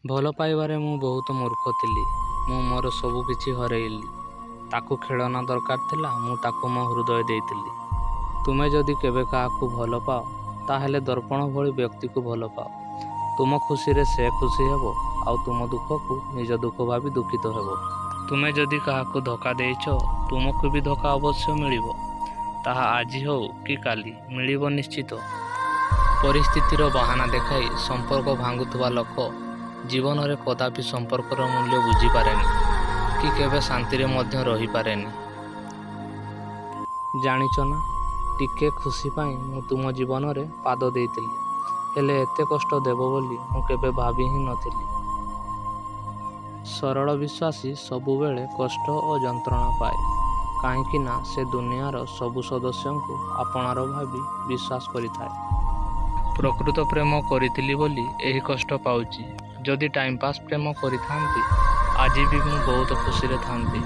ଭଲ ପାଇବାରେ ମୁଁ ବହୁତ ମୂର୍ଖ ଥିଲି। ମୁଁ ମୋର ସବୁ କିଛି ହରେଇଲି। ତାକୁ ଖେଳନା ଦରକାର ଥିଲା, ମୁଁ ତାକୁ ମୋ ହୃଦୟ ଦେଇଥିଲି। ତୁମେ ଯଦି କେବେ କାହାକୁ ଭଲ ପାଅ, ତାହେଲେ ଦର୍ପଣ ଭଳି ବ୍ୟକ୍ତିକୁ ଭଲ ପାଅ। ତୁମ ଖୁସିରେ ସେ ଖୁସି ହେବ ଆଉ ତୁମ ଦୁଃଖକୁ ନିଜ ଦୁଃଖ ଭାବି ଦୁଃଖିତ ହେବ। ତୁମେ ଯଦି କାହାକୁ ଧୋକା ଦେଇଛ, ତୁମକୁ ବି ଧୋକା ଅବଶ୍ୟ ମିଳିବ। ତାହା ଆଜି ହେଉ କି କାଲି, ମିଳିବ ନିଶ୍ଚିତ। ପରିସ୍ଥିତିର ବାହାନା ଦେଖାଇ ସମ୍ପର୍କ ଭାଙ୍ଗୁଥିବା ଲୋକ ଜୀବନରେ କଦାପି ସମ୍ପର୍କର ମୂଲ୍ୟ ବୁଝିପାରେନି କି କେବେ ଶାନ୍ତିରେ ମଧ୍ୟ ରହିପାରେନି। ଜାଣିଛ ନା, ଟିକେ ଖୁସି ପାଇଁ ମୁଁ ତୁମ ଜୀବନରେ ପାଦ ଦେଇଥିଲି, ହେଲେ ଏତେ କଷ୍ଟ ଦେବ ବୋଲି ମୁଁ କେବେ ଭାବି ହିଁ ନଥିଲି। ସରଳ ବିଶ୍ୱାସୀ ସବୁବେଳେ କଷ୍ଟ ଓ ଯନ୍ତ୍ରଣା ପାଏ, କାହିଁକି ନା ସେ ଦୁନିଆର ସବୁ ସଦସ୍ୟଙ୍କୁ ଆପଣାର ଭାବି ବିଶ୍ୱାସ କରିଥାଏ। ପ୍ରକୃତ ପ୍ରେମ କରିଥିଲି ବୋଲି ଏହି କଷ୍ଟ ପାଉଛି। ଯଦି ଟାଇମ୍ ପାସ୍ ପ୍ରେମ କରିଥାନ୍ତି, ଆଜି ବି ମୁଁ ବହୁତ ଖୁସିରେ ଥାନ୍ତି।